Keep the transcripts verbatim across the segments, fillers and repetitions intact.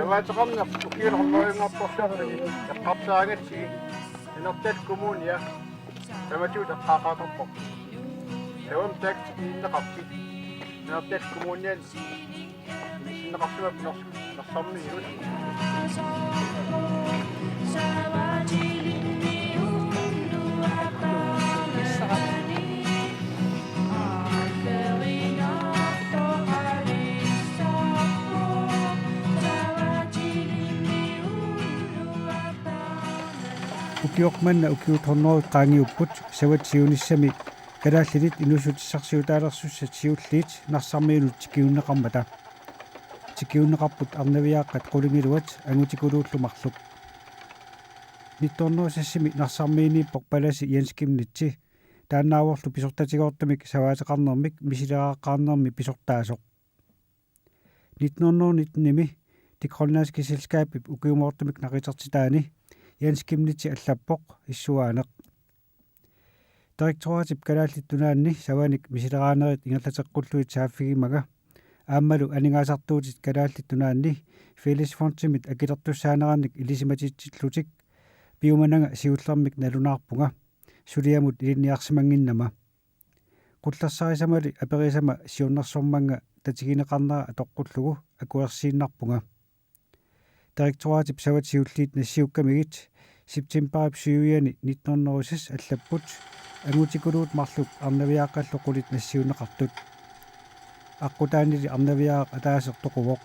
Savaateqarneq ukiut hunnorujunngortorsuarmik eqqarsaatigalugu Nanortallip Kommunia tamatigut eqqaaqaaqarpoq. Taava taakku tikinneqarput Nanortallip Kommuniani inissinneqarsimavoq Nars-, Narsarmiinut. Ukioq manna ukiut hunnorujut qaangiupput savat siunissami kalaallinit inuussutissarsiutaalersussat siulliit Narsarmiinut tikiunneqarmata. Tikiunneqarput arnaviaaqqat qulingiluat angutikuluullu marluk. Nitten hundrede og seksimi Narsarmiiniippoq palasi Jens Chemnitzi, taannaavorlu pisortatigoortumik savaateqarnermik misileraaqqaarnermi pisortaasoq. Nitten hundrede nittenimi Det Grønlandske Selskabip ukiumoortumik naqitertitaani Jens Chemnitzi allappoq: Issuaaneq. Direktoratip Kalaallit Nunaanni savanik misileraanerit ingerlateqqullugit saaffigimanga aammalu aningaasartuutit Kalaallit Nunaanni Fællesfondimit akilertussaanerannik ilisimatitsillutik piumananga siullermik nalunaarpunga suliamut ilinniarsimannginnama. Qullersaarisamali aperisama siunnersormannga tatigineqarnera atoqqullugu akuersiinnarpunga. Direktoratip savat siulliit nassiukkamigit septembarip syviani nitten hundrede og seks allapput angutikuluut marluk arnaviaaqqallu qulit nassiunneqartut. Aqqutaanili arnaviaaraq ataaseq toquvoq.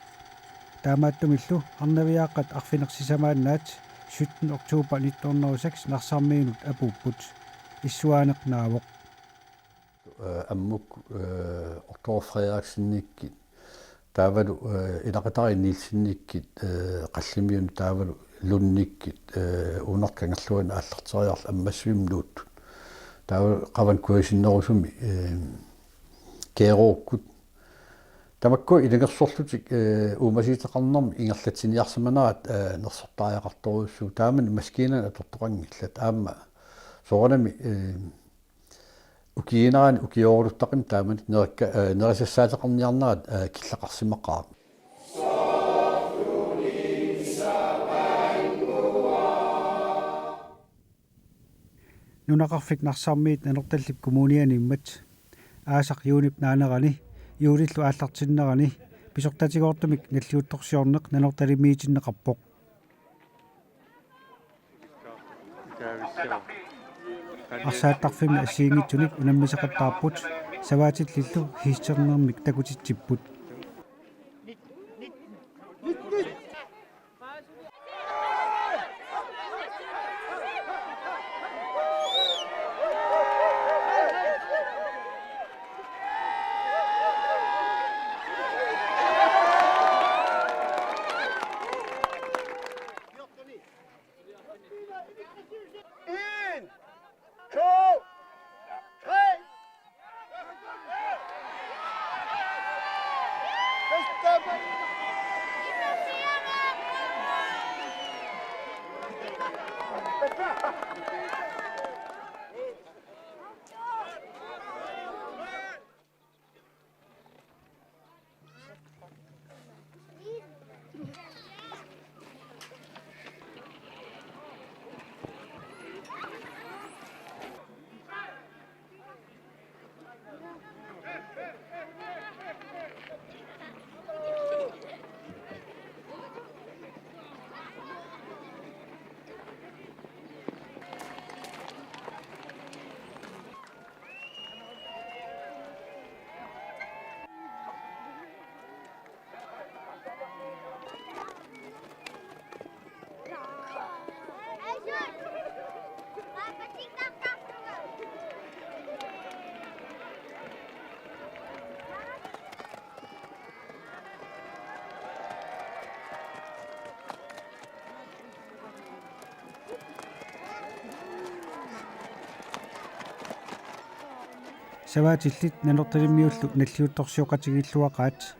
Taamaattumillu arnaviaaqqat arfineq-sisamaannaat sytten oktober nitten hundrede og seks Narsarmiinut apuupput. Issuaaneq naavoq. Eh, ammuk, eh, Otto Frederiksennikkut, taavalu, eh, Ilaqutariit Nielsennikkut, eh, Qallimiunut, taavalu Lundikkut, eh, Uunartoq Kangerluanut aallarteriarluni Ammassivimmi nuuttut. Taavalu qavanut kujasinnerusumi, eh, Keeruukkut. Tamakku ilungersorlutik, eh, uumasuuteqarnermik ingerlatsiniarsimanerat, eh, nersortariaqartorujussuuvoq. Taamani maskiinanut atortoqanngillat, aamma soorunami, eh, ukiinerani ukiooruluttaqimmat taamani nerekka, eh, nerisassaateqarniarnerat, eh, killeqarsimaqaaq. Nunaqarfik Narsarmiit Nanortallip Kommunianiimmat aasaq juunip naanerani juulillu aallartinnerani pisortatigoortumik nalliuttorsiorneq Nanortalimmiitinneqarpoq. Arsaattarfimmi assigiinngitsunik unammisaqattaarput, savaatillillu hiisternermik takutitsipput. En, to, tre. Savaatillit Nanortalimmiullu nalliuttorsioqatigiilluaqaat,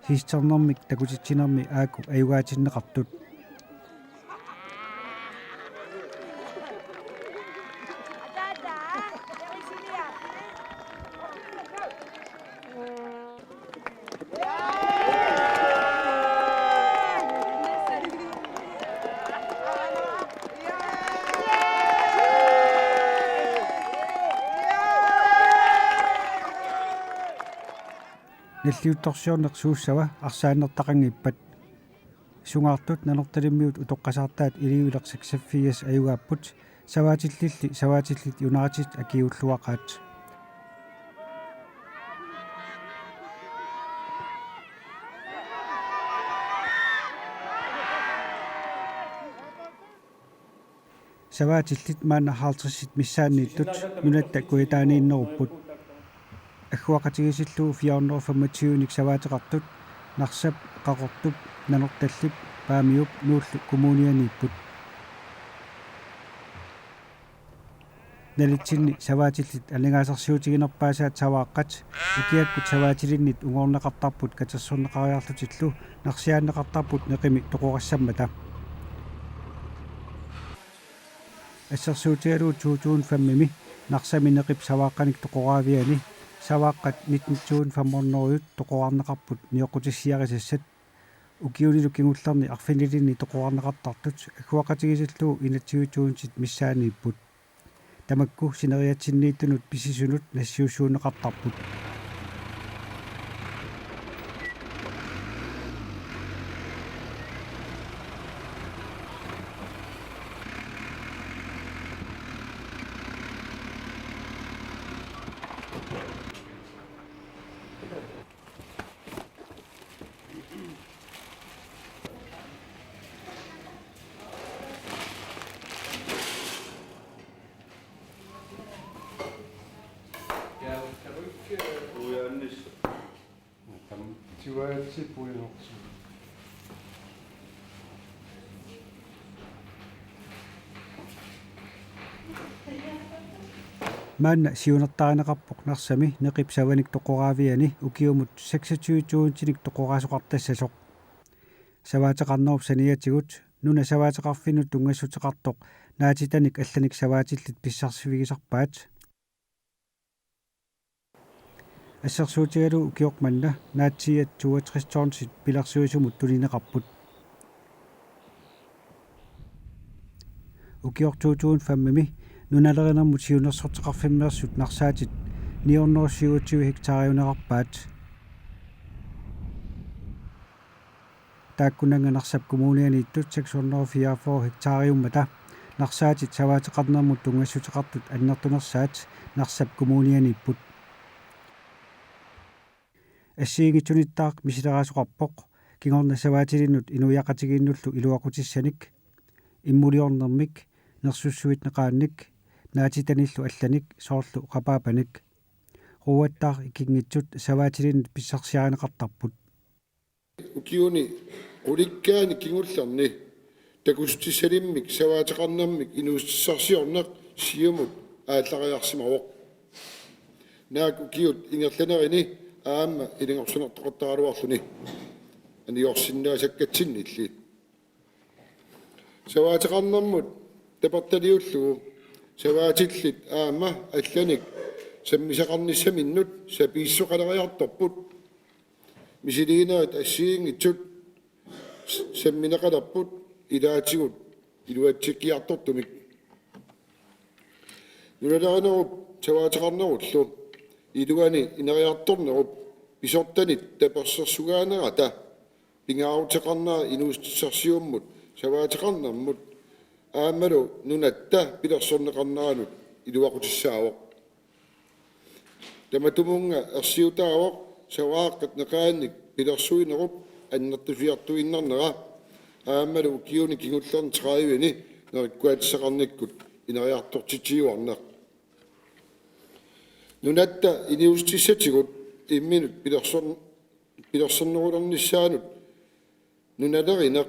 hiisternermik takutitsinermi aajuku ajugaatinneqartut. Nalliuttorsiorneq suussava arsaannertaqanngippat? Sungaartut Nanortalimmiut utoqqasaartaat Iliuileq seksogfirs ajugaapput, savaatillilli savaatillit unaatit akiuulluaqaat. Savaatillit maanna halvtredsit missaanniittut nunatta kujataaniinnerupput. Agguaqatigiissillugu fire hundrede femogtyve-nik savaateqartut Narsap, Qaqortup, Nanortallip, Paamiup Nuullu Kommunianiipput. Nalitsinni savaatillit aningaasarsiutiginerpaasaat savaaqqat ukiakkut savaatilinnit ungoorneqartarput katersorneqariarlutillu narsiaanneqartarput neqimi toqorissammata. Assersuutigalugu to tusind fem-imi Narsami neqip savaaqqanik toqoraaviani savaaqqat nitten tusind fem hundrede toqorarneqarput nioqqutissiarisassat. Ukiunilu kingullerni arfinilinni toqorarneqartartut agguaqatigiissillugu enogtyve tusindit missaanniipput. Tamakku sineriatsinniittunut pisisunut nassiussuunneqartarput. Maanna siunertarineqarpoq Narsami neqip savanik toqoraaviani ukiumut seksogtyve tusindinik toqoraasoqartassasoq. Savaateqarnerup saniatigut nunat savaateqarfinnut tunngassuteqartoq naatitanik allanik savaatillit pissarsifigisarpaat. Assersuutigalugu ukioq manna naatsiiat toogtres tonsit pilersuisumut tunineqarput. Ukioq to tusind fem-imi nunalerinermut siunnersorteqarfimmeersut Narsaatit ni hundrede syvogtyve hektaariunerarpaat. Taakkunannga Narsap Kommunianiittut seks hundrede fireogfyrre hektaariummata Narsaatit savaateqarnermut tunngassuteqartut annertunersaat Narsap Kommunianiipput. Assigiinngitsunittaaq misileraasoqarpoq kingorna savaatilinnut inuiaqatigiinnullu iluaqutissanik, immuliornermik, nersussuit neqaannik, naatitanillu allanik, soorlu qapaapanik. Ruuattaaq ikinngitsut savaatilinnut pissarsiarineqartarput. Ukiuni qulikkaani kingullerni takussutissalimmik savaateqarnermik inuussutissarsiorneq Siumut aallariarsimavoq. Naak ukiut ingerlanerini aamma ilungersunartoqattaraluarluni aniorsinnaassagatsinnilli. Savaateqarnermut tapertaliullugu savaatillit aamma allanik sammisaqarnissaminnut sapiissoqaleriartorput. Misiliinerit assigiinngitsut sammineqalerput ilaatigut iluatsikkiartortumik. Nunalerinerup savaateqarnerullu iluani ineriartornerup pisortanit tapersersortaanerata pingaaruteqarnera inuussutissarsiummut savaateqarnermut aammalu nunatta pilersorneqarneranut iluaqutissaavoq. Tamatumunnga ersiutaavoq savaaqqat neqaannik pilersuinerup annertusiartuinnarnera aammalu ukiuni kingullerni tredive-ni nerikkutissaqarnikkut ineriartortitsiuarneq. Nunatta inuussutissatigut imminut pilersorn-, pilersornerulernissaanut nunalerineq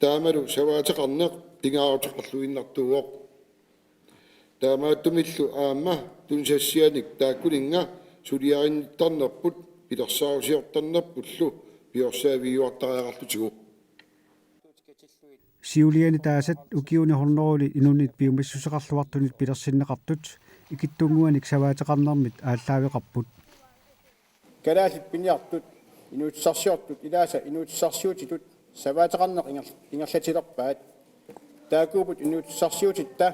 taamalu savaateqarneq pingaaruteqarluinnartuuvoq. Taamaattumillu aamma tunisassianik taakkuninnga suliarinnittarnerput pilersaarusiortarnerpullu piorsaavigiuartariaqarlutigu. Siuliani taasat ukiuni hundredeli inunnit piumassuseqarluartunit pilersinneqartut ikittunnguanik savaateqarnermit aallaaveqarput. Kalaallit piniartut inuussutissarsiortut ilaasa inuussutissarsiutitut savaateqarneq inger-, ingerlatilerpaat. Taakkuupput inuussutissarsiutitta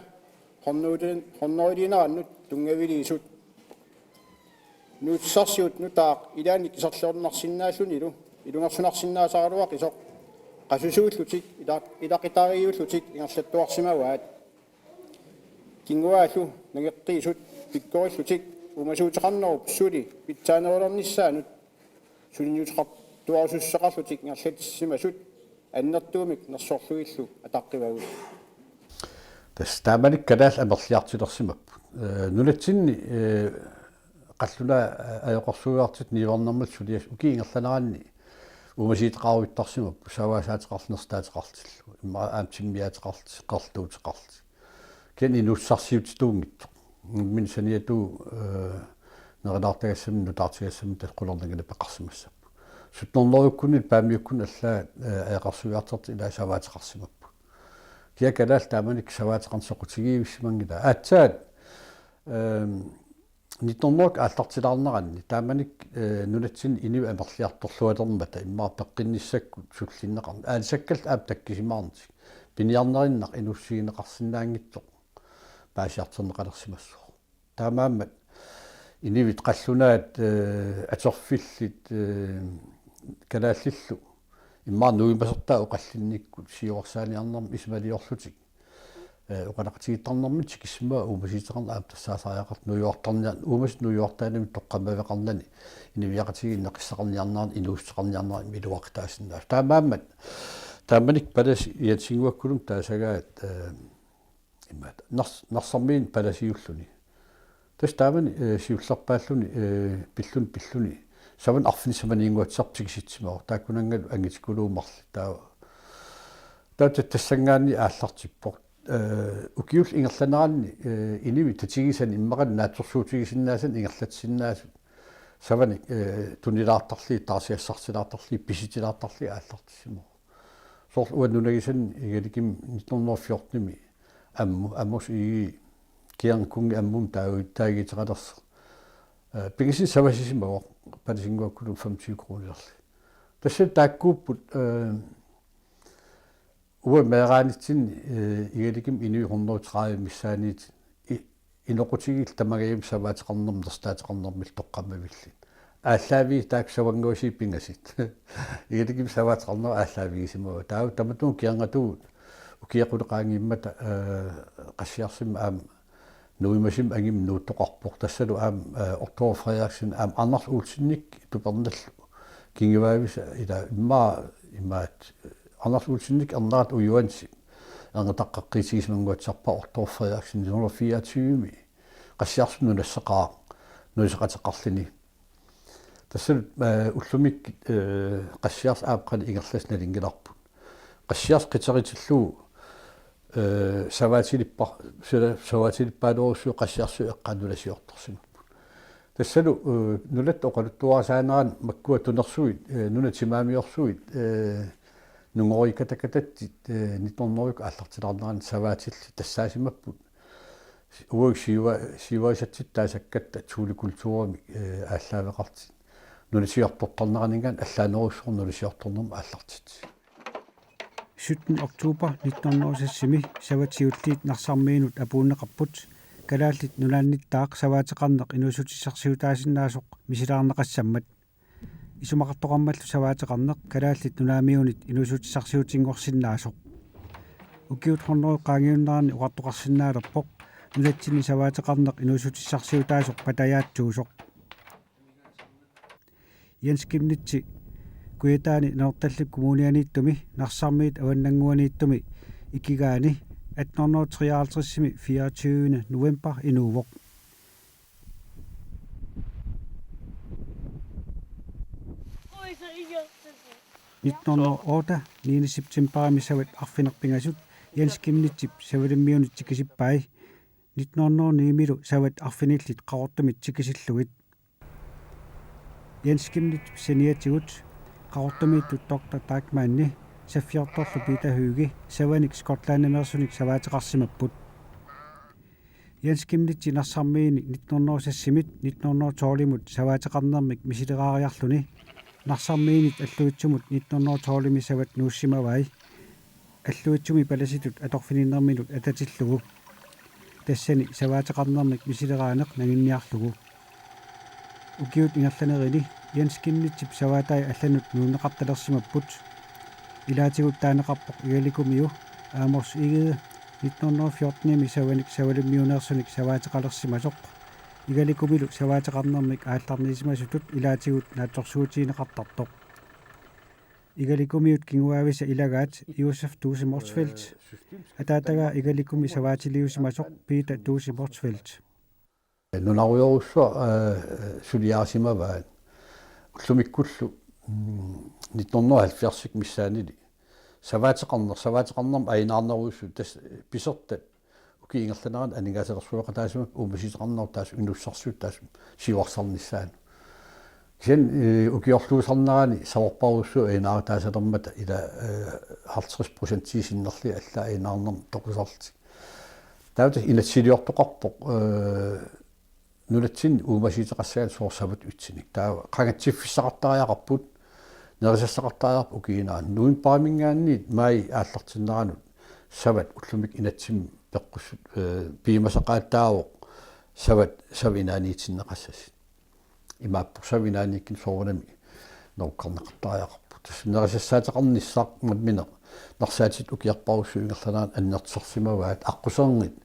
hundredeliin-, hundredeliinerannut tunngaviliisut. Nuutsisarsiut nutaaq ilaanni kiserliornarsinnaallunilu ilungersunarsinnaasaraluaqisoq qasusuullutik ila-, ilaqutariiullutik ingerlattuarsimavaat. Kinguaallu nangeqqiisut pikkorillutik uumasuuteqarnerup suli pitsaanerulernissaanut suliniuteqartuarusussaqarlutik ingerlatissimasut annertuumik nersorlugillu ataqqivagut. Tassa taamani kalaallit amerliartulersimapput. Ee, nunatsinni, ee, qallunaat, ee, ajoqersuiartut niuernermut suliassat ukiup ingerlaneranni uumasuuteqaruttarsimapput, savaasaateqarlutik, nersortaateqarlutillu. Immaqa aamma timmiaateqarlutik, qerluuteqarlutik. Kisianni inuussutissarsiutituunngitsoq. Imminut saniatigut, ee, nerulaartagassamik, nutaartagassamik tassa qularnanngilaq peqarsimassapput. Sytten hundredekkuniit Paamiukkut allaat, ee, ajoqersuiartortut ilaat savaateqarsimapput. Kisianni kalaallit taamanikkut savaateqarneq soqutigiivissimanngilaa. Aatsaat, ehm, nitten hundrede aallartilaarneranni taamanikkut, ee, nunatsinni inuit amerliartorluarnermata immaqa peqqinnissakkut sullinneqarneq. Aalisakkallu aamma takkisimaarnatik. Piniarnerinnaq inuussutigineqarsinnaanngitsoq paasiartorneqalersimassaaq. Taamaammat inuit qallunaat, ee, atorfillit, ee, kalaallillu immaqa nuimasortaat oqallinnikkut siuarsaaniarnermi isumaliorlutik, ee, oqaloqatigiittarnermik tikissimavaat uumasuuteqarneq aamma tassaasariaqartoq nuiortarniar-, uumasut nuiortaannik toqqammaveqarnani inuiaqatigiit neqissaqarniarnerannik inuussuteqarniarnerannik iluaqutaasinnaasut. Taamaammat taamanikkut palasit Jensinnguakkulumi taasagaat, ee, imaat, Nars-, Narsarmiuni palasiulluni. Tassa taamani, ee, siullerpaalluni, ee, pilluni, pilluni. Savat arfineq-samaniinnguatsiarpoq tikisitsimavoq. Taakkunanngalu angutikuluummat marluk. Taava, taava tassa tassanngaanniit aallartippoq. Ee, ukiullu ingerlaneranni, ee, inuit tatigisani immaqa naatsorsuutigisinnaasanik ingerlatsisinnaasut. Savanik, ee, tunilaartarlugit, taarsigassarsilaartarlugit, pisitilaartarlugit aallartissimavoq. Soorlu uanga nunagisanni Igalikimi nitten hundrede fjortenimi ammut, Amos Egede, Kierngunngi ammumut taagu-, taaguuteqalersoq. Ee, pingasunik savasisimavoq, palasinnguakkulumi femogtyve kronilerlugit. Tassa taakkuupput, ee, uanga meeraanitsinni, ee, Igalikimi inuit hundrede tredive missaanniit i-, inoqutigiillu tamangajammik savaateqarnermik nersortaateqarnermillu toqqammavillit. Aallaavigisut taakku savannguasut pingasut. Igalikimi savaateqarnerat aallaavigisimavaat. Taava tamatuma Kiernguattut ukiut qulit qaangiummata, ee, Qassiarsummi aamma nuimasumik angumik nuuttoqarpoq. Tassalu aamma, ee, Otto Frederiksen aamma Anders Olsenik tupernallu kinguaavisa ila immaqa imaat, Anders Olsenik ernerata ujuansi ernutaqqeqqiitigisimanguatsiarpaa Otto Frederiksen nitten hundrede fireogtyvemi Qassiarsummi nunassaqaaq nuisoqateqarluni. Tassa, ee, ullumikkut, ee, Qassiarsaq aamma qanoq ingerlasoq nalunngilarput. Qassiarsaq qiterutillugu, ee, savaatilippa-, sila-, savaatilippaaloorsuit Qassiarsui eqqaani nunasiortorsimapput. Tassalu, ee, nunatta oqaluttuarisaanerani makkua tunersuit, ee, nunat timaamiorsuit, ee, nungoriikkatakkatatsit, ee, nitten hundrede aallartilaarneranni savaatillit tassaasimapput. Uagut siua-, siuarisatsitta taasakkatta Thule Kulturimik, ee, aallaaveqartut. Nunasiortortarneraninngaanniit allaanerusumik nunasiortornermut aallartitut. Sytten oktober nitten hundrede og seksimi savat siulliit Narsarmiunut apuunneqarput, Kalaallit Nunaannittaaq savaateqarneq inuussutissarsiutaasinnaasoq misilaarneqassammat. Isumaqartoqarmallu savaateqarneq Kalaallit Nunaamiunit inuussutissarsiutinngorsinnaasoq. Ukiut hundrede qaangiunneranni oqartoqarsinnaalerpoq nunatsinni savaateqarneq inuussutissarsiutaasoq patajaatsuusoq. Jens Chemnitz Kujataani Nanortallip Kommunianiittumi Narsarmiit Avannannguaniittumi ikigaani atten hundrede treoghalvtredsimi fireogtyvende november inuuvoq. Nitten hundrede og otte niende septemberimi savat arfineq-pingasut Jens Chemnitzip Savalimmiunit tikisippai. Nitten hundrede og nimilu savat arfinillit Qaqortumit tikisillugit. Jens Chemnitzip saniatigut Qaqortumiittut doktor Deichmanni saffiortorlu Peter Høegh savanik Skotlandimeersunik savaateqarsimapput. Jens Chemnitz Narsarmiini nitten hundrede og seksimit nitten hundrede og tolvimut savaateqarnermik misileraariarluni Narsarmiinit Alluitsumut nitten hundrede og tolvimi savat nuussimavai. Alluitsumi palasitut atorfininnerminut atatillugu. Tassani savaateqarnermik misileraaneq nanginniarlugu. Ukiut ingerlanerini Jens Chemnitzip savaatai allanut nuunneqartalersimapput. Ilaatigut taaneqarpoq Igalikumiu Amos Egede nitten hundrede og fjorten-imi savanik savalimmiuneersunik savaateqalersimasoq. Igalikumilu savaateqarnermik aallarniisimasutut ilaatigut naatsorsuutigineqartartoq. Igalikumiut kinguaavisa ilagaat Josef Thuse Motzfeldt. Ataatagaa Igalikumi savaatiliusimasoq Peter Thuse Motzfeldt. Nunarujorujussuaq, øh, suliarisimavaat. Ullumikkullu, mm, nitten hundrede og halvfjerds missaanili. Savaateqarneq, savaateqarnermik ajunaarnerujussuit tassa pisortat ukiut ingerlaneranni aningaasalersueqataasimapput uumasiteqarnerup taassuma inuussutissarsiutit taassuma siuarsarnissaanut. Kisianni, øh, ukiorluusarnerani savarparujussuit ajunaarutaasarmata ila, øh, halvtreds procentii sinnerlugit allaat ajunaarnermik toqusarlutik. Taava tassa inatsisiliortoqarpoq, øh, nunatsinni uumasiteqassagaanni soorlu savat utsinik. Taava qangatsiffissaqartariaqarput, nerisassaqartariaqarput ukiup ingerlanerani. Novembarimiingaanniit maaji aallartinneranut savat ullumikkut inatsimmi peqqussut, øh, piumasaqaataavoq savat, savat inaaniitinneqassasut. Imaappoq savat inaaniikkunik soorunami nerukkarneqartariaqarput. Tassa nerisassaateqarnissaq nammineq narsaatit ukiorparujussuit ingerlaneranni annertusarsimavaat aqquserngit.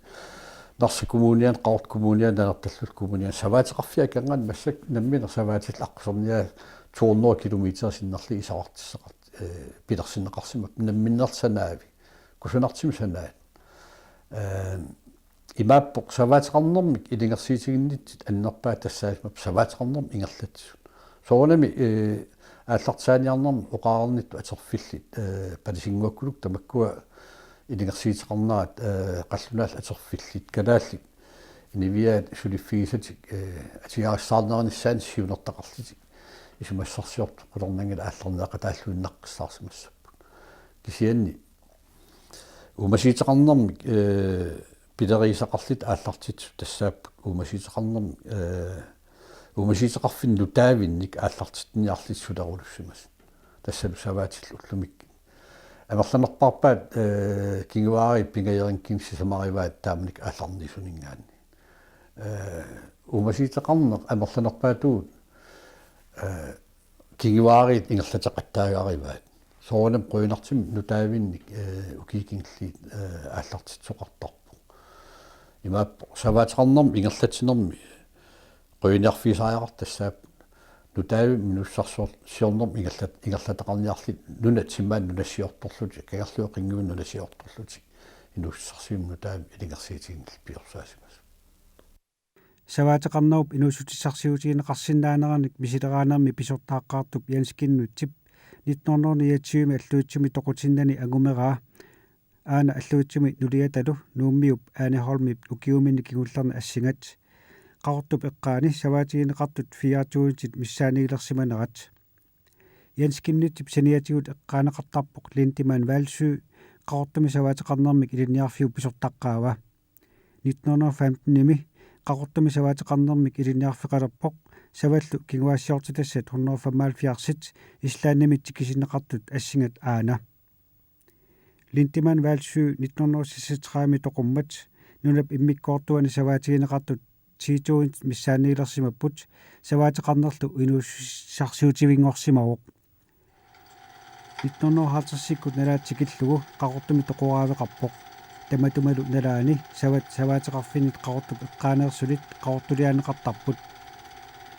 Narsap kommuniani, Qaqortup kommuniani, Nanortallip kommuniani savaateqarfiit akornanni massakkut nammineq savaatillu aqquserniaat to hundrede kilometer sinnerlugit isorartissaqart-, øh, pilersinneqarsimapput namminneq sanaavi. Kusanartumik sanaat. Øh, imaappoq savaateqarnermik ilungersuutiginnitsinni annerpaaq tassaasimapput savaateqarnermik ingerlatsisut. Soorunami, øh, aallartisaaniarnermi oqareernittut atorfillit, øh, palisinnguakkulukkut tamakkua ilungersuuteqarnerat, øh, qallunaallu atorfillit kalaallit inuiaat suliffigisatik, øh, atugarissaarnerinnissaannik siunertaqarlutik isumassarsiortut qularnanngilaq aallarniaqataalluinnaqqissaarsimassapput. Kisianni uumasiteqarnermik, øh, pilerigisaqarlutik aallartitsisut tassaapput uumasiteqarnermik, øh, uumasiteqarfinni nutaavinnik aallartitsiniarlutik sulerulussimasut. Tassalu savaatillu ullumikkut. Amerlanerpaarpaat, øh, kinguaariit pingajorinngikkunik sisamarivaat taamanikkut aallarniisuninngaanniit. Øh, uumasiteqarneq amerlanerpaatut, øh, kinguaariit ingerlateqattaagarivaat. Soorunami qujanartumik nutaavinnik, øh, ukiut kingulliit, øh, aallartitsisoqartarpoq. Imaappoq savaateqarnermik ingerlatsinermi qujaniarfigisariaqartoq tassaapput nutaavimmi inuussutissarsior-, siornermik ingerlat-, ingerlataqarniarlutik nunat timaat nunasiortorlutik, kangerluit qinnguit nunasiortorlutik, inuussutissarsiummik nutaavimmi ilungersuutiginnillu piorsaassimasut. Savaateqarnerup inuussutissarsiutigineqarsinnaaneranik misileraanermi pisortaaqqaartup Jens Chemnitzip nitten hundrede niogtyve-mi Alluitsumi toqutinnani angumeraa. Aana Alluitsumi nuliatalu Nuummiup Ane Holmip ukiuminni kingullerni assingat. Qaqortup eqqaani savaatigineqartut fire tusind missaaniilersimanerat. Jens Chemnitzip saniatigut eqqaaneqartarpoq Lindemann Walsøe Qaqortumi savaateqarnermik ilinniarfiup pisortaqqaava. Nitten hundrede og femten-imi Qaqortumi savaateqarnermik ilinniarfeqalerpoq savallu kinguaassiortitassat hundrede og femoghalvfjerds-it Islandimi tikisinneqartut assingat aana. Lindemann Walsøe nitten hundrede og seksogtredive-mi toqummat nunap immikkoortuani savaatigineqartut ti tusind missaaniilersimapput savaateqarnerlu inuussutissarsiutivinngorsimavoq. Nitten hundrede og halvtreds-ikkut nalaat tikillugu Qaqortumi toqoraaveqarpoq. Tamatumalu nalaani savat savaateqarfinnit Qaqortup eqqaaneersulit qaqortuliaanneqartarput.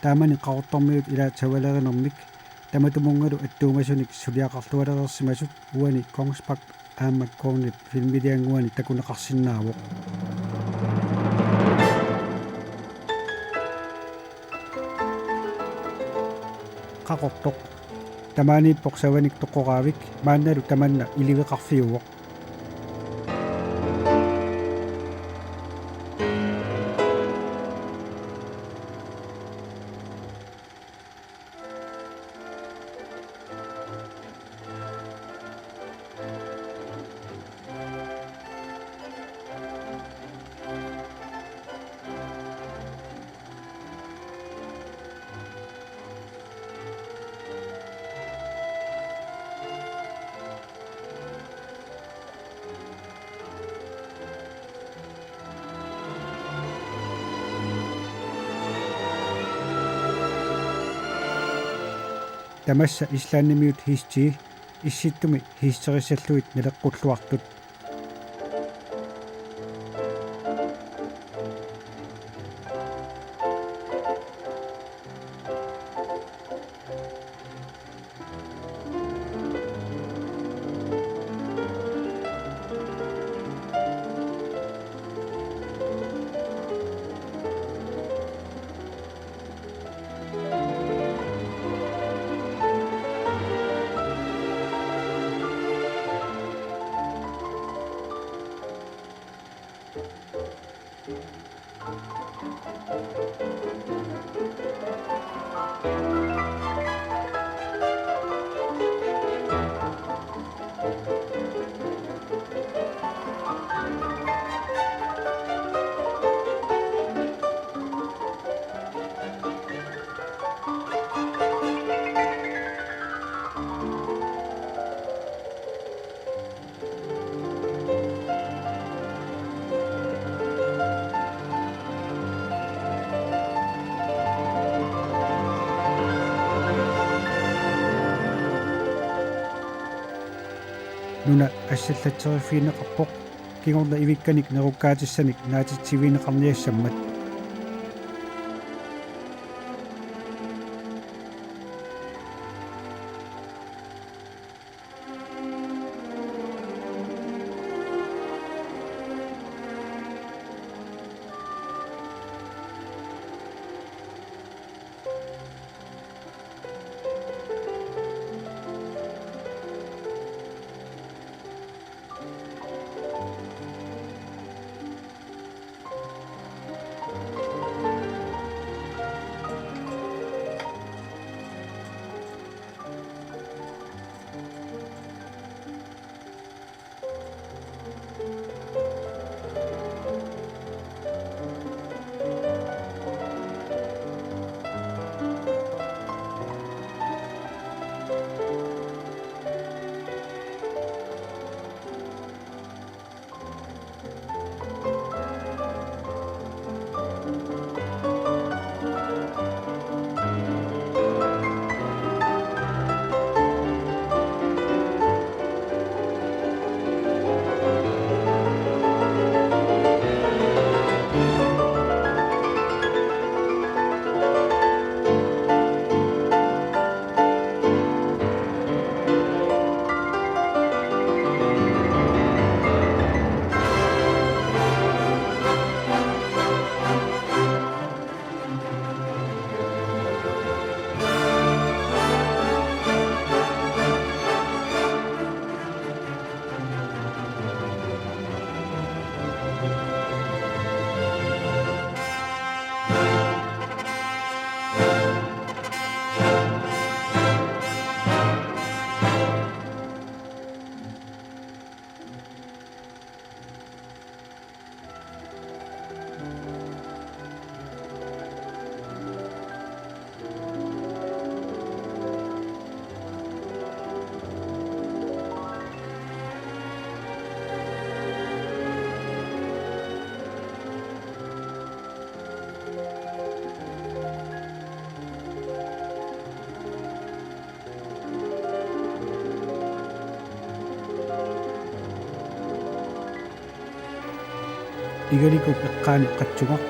Taamani Qaqortormiut ilaat savalerinermik tamatumunngalu attuumasunik suliaqarlualereersimasut uani Kongsberg aamma Kongeqarfik filmiliannguani takuneqarsinnaavoq. Qaqortoq. Tamaaniippoq savanik toqoraavik, maannalu tamanna iliveqarfiuvoq. Tamassa Islandimiut Hiistii, Issittumi hiisterissallugit naleqqulluartut. Nuna assallatseriffigineqarpoq kingorna ivikkanik nerukkaatissanik naatitsivigineqarniassammat. Igalikup eqqaani qatsugaq.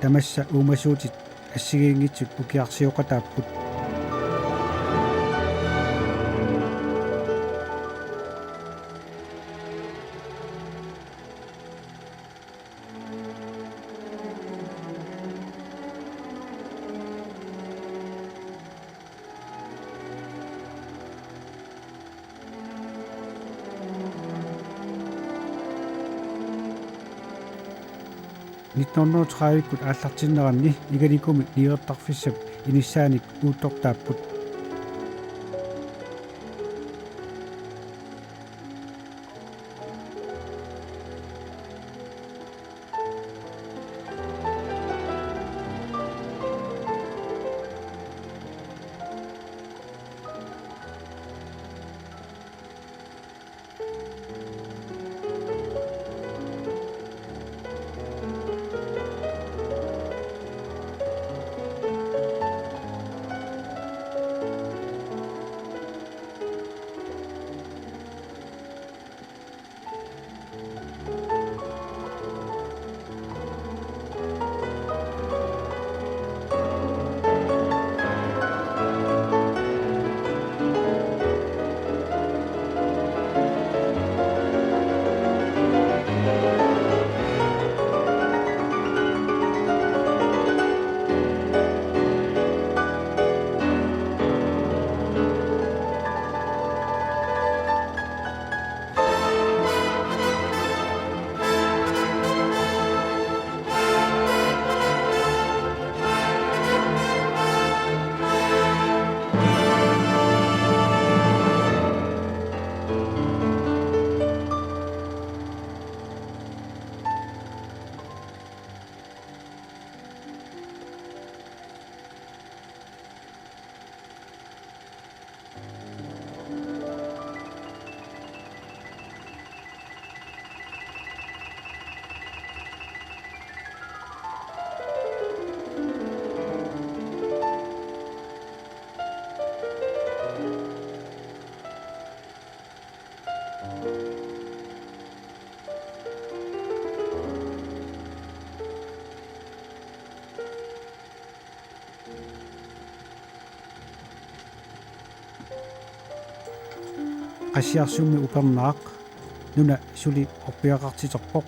Tamassa uumasuutit assigiinngitsut ukiarsioqataapput. Nitten hundrede og tredive-kkut aallartinneranni Igalikumi niuertarfissap inissaanik uuttortaapput. Qassiarsummi upernaaq nuna suli orpiaqartiterpoq.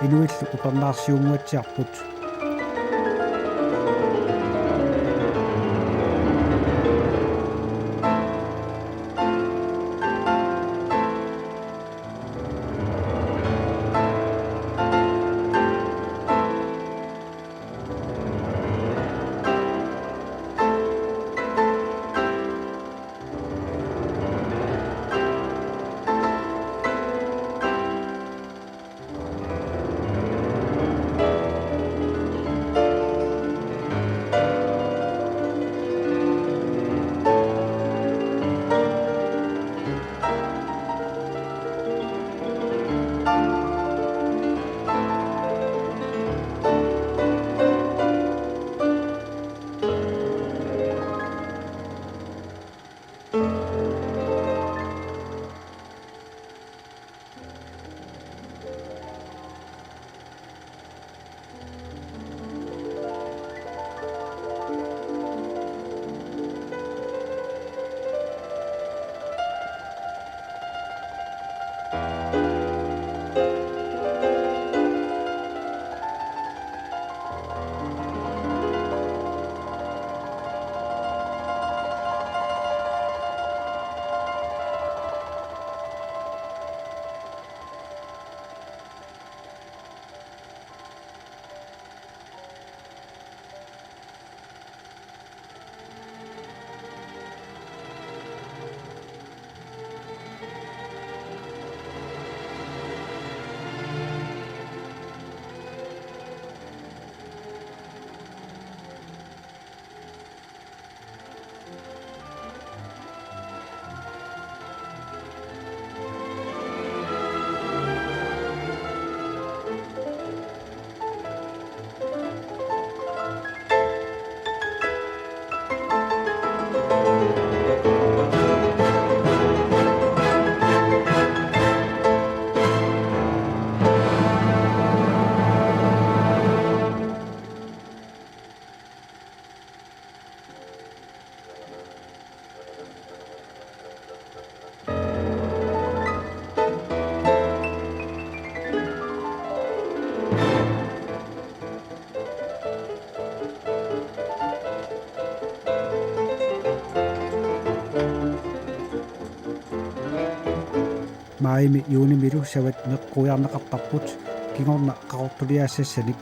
Inuillu upernaarsiunnguatsiarput. Maajimi juunimilu savat meqquiarneqartarput kingorna qaqortuliaassassanik.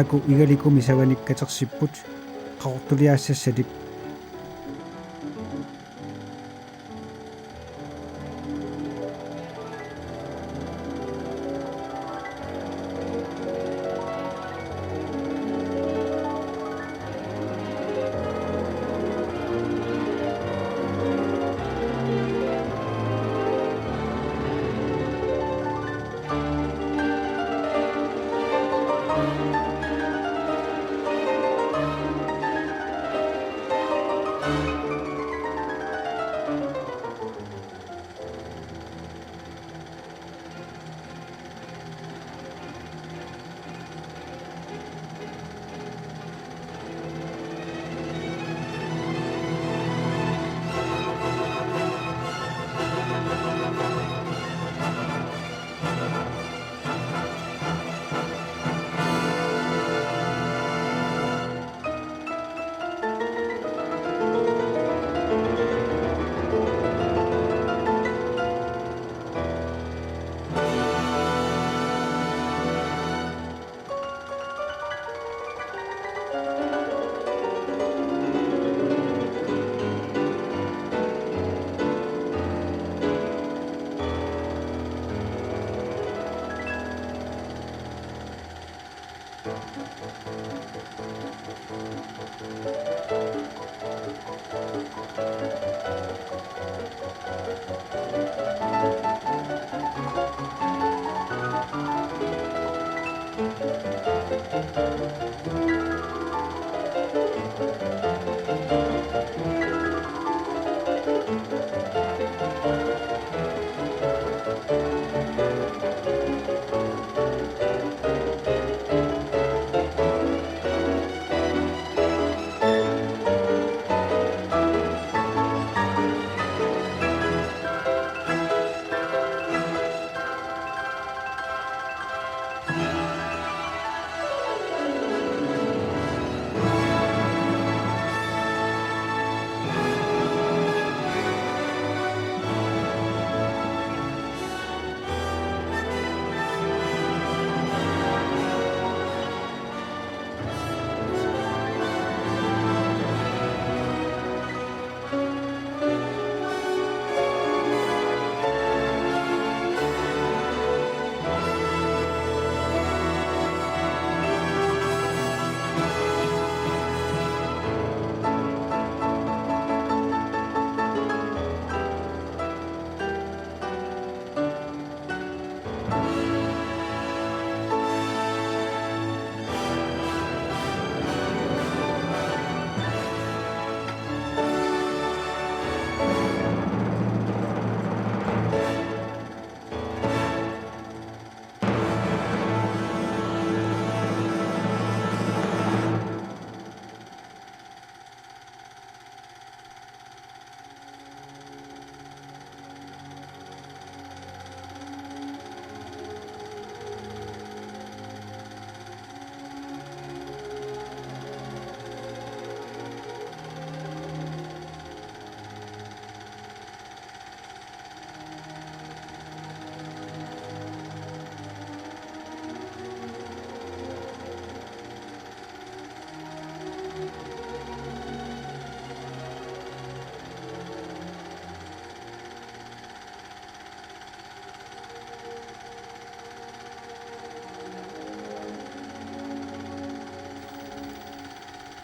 Taku Igalikumi savanik katersipput, Qaqortuliaassassalip.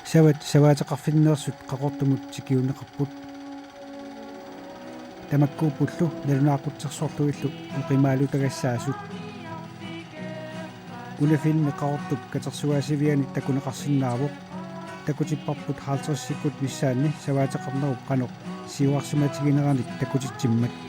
Savat savaateqarfinneersut Qaqortumut tikiunneqarput. Tamakkuuppullu nalunaaqutsersuartullu oqimaalutagassaasut. Una filmi Qaqortup katersugaasiviani takuneqarsinnaavoq. Takutipparput halvtredsikkut missaanni savaateqarnerup qanoq siuarsimatigineranik takutitsimmat.